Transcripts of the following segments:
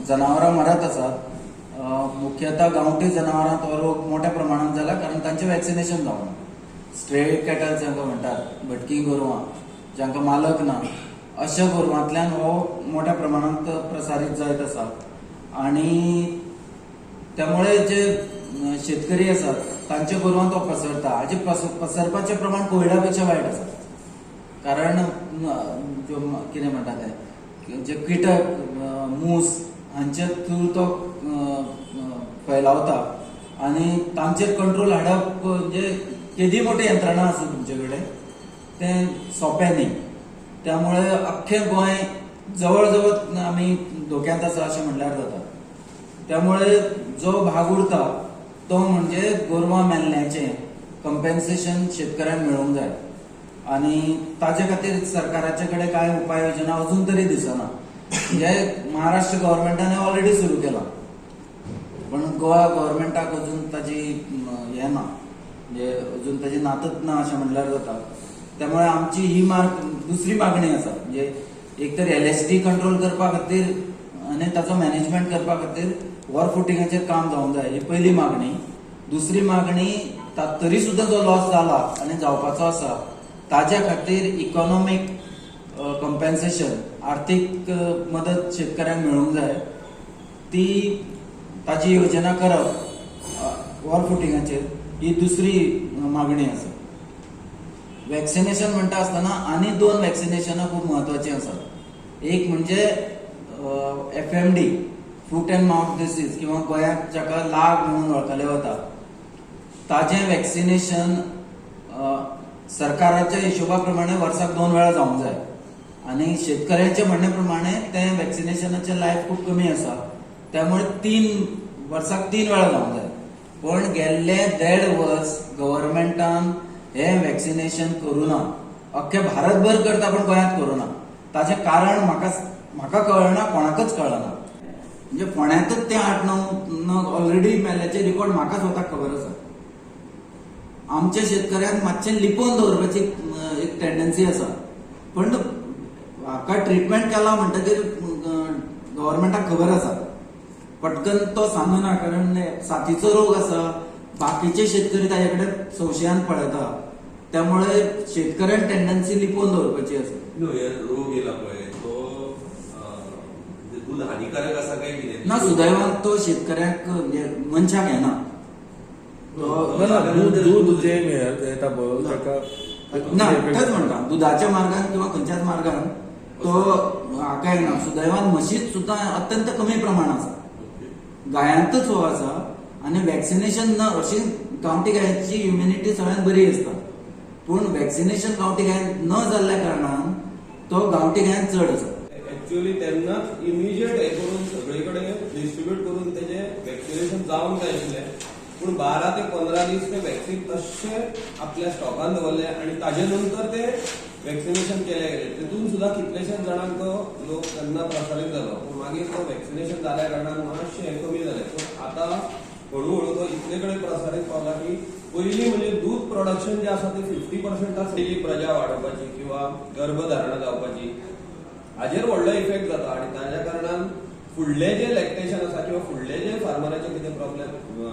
जनावरां मरत आसात. मुख्यतः गांवठी जनावरांत हो रोग मोठ्या प्रमाणात जाला, कारण तांचें वॅक्सिनेशन जावना. स्ट्रे कॅटल जांकां म्हणटात, भटकी गोरवां, जांकां मालक ना, अशा गोरवांतल्यान हो मोठ्या प्रमाणात प्रसारीत जायत आसा आणि त्यामुळे जे शेतकरी आसात तांच्या गोरवां तो पसरता. हाजे पसरपाचें प्रमाण कोविडा पेक्षा वायट आसा, कारण ज्यो कितें म्हणटा ते जे किटक, मूस हांचे थ्रू तो फैलावता आनी तांचेर कंट्रोल हाडप म्हणजे केदी मोठी यंत्रणा आसूं तुमचे कडेन, तें सोंपें न्ही. त्यामुळे अख्खें गोंय जवळ जवळ आमी धोक्यांत आसा अशें म्हणल्यार जाता. त्यामुळे जो भाग उरता तो म्हणजे गोरवां मेल्ल्याचें कंपेन्सेशन शेतकऱ्यांक मेळूंक जाय आनी ताजे खातीर सरकाराचे कडेन कांय उपाय योजना अजून तरी दिसना. म्हणजे महाराष्ट्र गव्हर्मेंटान ऑलरेडी सुरू केलां, पण गोवा गव्हर्मेंटाक अजून ताजी हें ना, म्हणजे अजून ताजी नातच ना अशें म्हणल्यार जाता. त्यामुळे आमची ही मार्ग दुसरी मागणी आसा, म्हणजे एक तर एलएचडी कंट्रोल करपा खातीर आनी ताचो मॅनेजमेंट करपा खातीर वॉर फुटिंगाचेर काम जावंक जाय, ही पयली मागणी. दुसरी मागणी, तरी सुद्दां जो लॉस जाला आनी जावपाचो आसा ताज्या खातीर इकॉनॉमीक कंपेन्सेशन, आर्थीक मदत शेतकऱ्यांक मेळूंक जाय. ती ताजी योजना करप वॉर फुटिंगाचेर, ही दुसरी मागणी आसा. वॅक्सिनेशन म्हणटा आसतना आनी दोन वॅक्सिनेशनां खूब म्हत्वाचीं आसात. एक म्हणजे FMD, foot and mouth disease, किंवा गोंयांत जाका लाग म्हणून वळखले वता, ताजें वॅक्सिनेशन सरकाराच्या हिशोबा प्रमाणे वर्साक दोन वेळा जावंक जाय आनी शेतकऱ्यांच्या म्हणणे प्रमाणे तें वॅक्सिनेशनाचें लायफ खूब कमी आसा. त्यामुळे 3 वर्साक तीन वेळा जावंक जाय, पण गेल्ले देड वर्स गव्हर्मेंटान हें वॅक्सिनेशन करूं ना. अख्खे भारतभर करता, पण गोंयांत करूं ना. ताचें कारण म्हाका म्हाका कळना, कोणाकच कळना. म्हणजे फोंड्यांतच ते आठ णव नग ऑलरेडी मेल्ल्याचे रिकॉर्ड म्हाका स्वताक खबर आसा. आमच्या शेतकऱ्यांक मातशें लिपोवन दवरपाची एक टेंडन्सी आसा, पण हाका ट्रिटमेंट केला म्हणटकीर गव्हर्मेंटाक खबर आसा. पटकन तो सांगना, कारण साथीचो रोग आसा. बाकीचे शेतकरी ताजे कडेन संशयान पळयता. त्यामुळे शेतकऱ्यांक टेंडन्सी लिपोवन दवरपाची आसा. न्हू, हे रोग येयला पळय तो म्हणजे दूध हानिकारक आसा काय कितें? ना, सुदैवान तो शेतकऱ्यांक, म्हणजे मनशाक येना तो. ना ना, दूध दूध जे येता पळय ताका. ना, तेच म्हणटा, दुधाच्या मार्गान किंवा खंयच्याच मार्गान तो हाका येना सुदैवान. म्हशीत सुद्दां अत्यंत कमी प्रमाण आसा. गायांतच हो आसा आनी वॅक्सिनेशन न अशी गांवठी गायांची इम्युनिटी सगळ्यात बरी आसता, पूण वॅक्सिनेशन गांवठी गायन न जाल्ल्या कारणान तो गांवठी गायन चड आसा. ऍक्च्युअली तेन्नाच इमिजिएट हे करून सगळे कडेन डिस्ट्रीब्यूट करून तेजे वॅक्सिनेशन जावंक जाय आशिल्लें, पूण 12 ते 15 दीस ते वॅक्सिन तशें आपल्या स्टॉकान दवरले आनी ताजे नंतर ते वॅक्सिनेशन केले गेले. तितून सुद्दां कितलेशेच जाणांक तो लोक तेन्ना प्रसारीत जालो, पूण मागीर तो वॅक्सिनेशन जाल्या कारणान मातशें हें कमी जालें. पूण आतां हळू हळू तो इतले कडेन प्रसारीत पावला की पयलीं म्हणजे दूध प्रोडक्शन जें आसा ते 50%. पयली प्रजा वाडोवपाची किंवा गर्भधारणा जावपाची हाजेर व्हडलो इफेक्ट जाता आनी ताज्या कारणान फुडले जे लॅक्टेशन आसा किंवा फुडले जे फार्मराचे कितें प्रॉब्लेम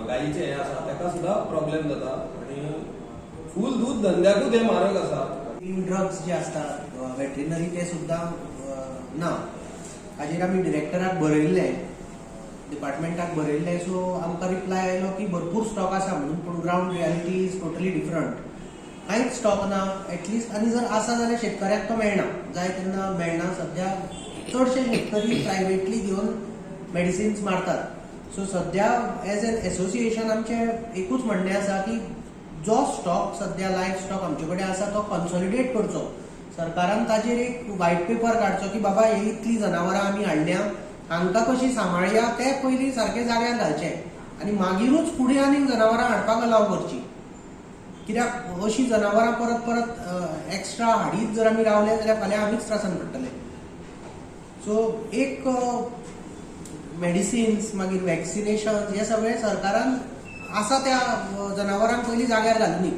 गायीचे हे आसा, ताका सुद्दां प्रॉब्लेम जाता आनी फूल दूध धंद्याकूच हे मारक आसा. ड्रग्स जे आसता वेटरिनरी, ते सुद्दां ना. हाजेर आमी डिरेक्टराक बरयल्लें, डिपार्टमेंटाक बरयल्लें. सो आमकां रिप्लाय आयलो की भरपूर स्टॉक आसा म्हणून, पूण ground reality is totally different. कांयच स्टॉक ना एटलिस्ट, आनी जर आसा जाल्यार शेतकऱ्याक तो मेळना, जाय तेन्ना मेळना. सद्या चडशे शेतकरी प्रायवेटली घेवन मेडिसिन्स मारतात. सो सद्या एज एन एसोसिएशन आमचें एकूच म्हणणें आसा की जो स्टॉक सद्या लायव्ह स्टॉक आमचे कडेन आसा तो कन्सॉलिडेट करचो सरकारान. ताजेर एक व्हायट पेपर काडचो की बाबा, ही इतली जनावरां आमी हाडल्या, हांकां कशी सांबाळया, ते पयलीं सारके जाग्यार घालचे आनी मागीरूच फुडें आनीक जनावरां हाडपाक अलाव करची. कित्याक अशी जनावरां परत परत एक्स्ट्रा हाडीत जर आमी रावले जाल्यार फाल्यां आमीच त्रासान पडटले. सो एक मेडिसिन्स, मागीर वॅक्सिनेशन, हे सगळें सरकारान आसा त्या जनावरांक पयलीं जाग्यार घालुनी.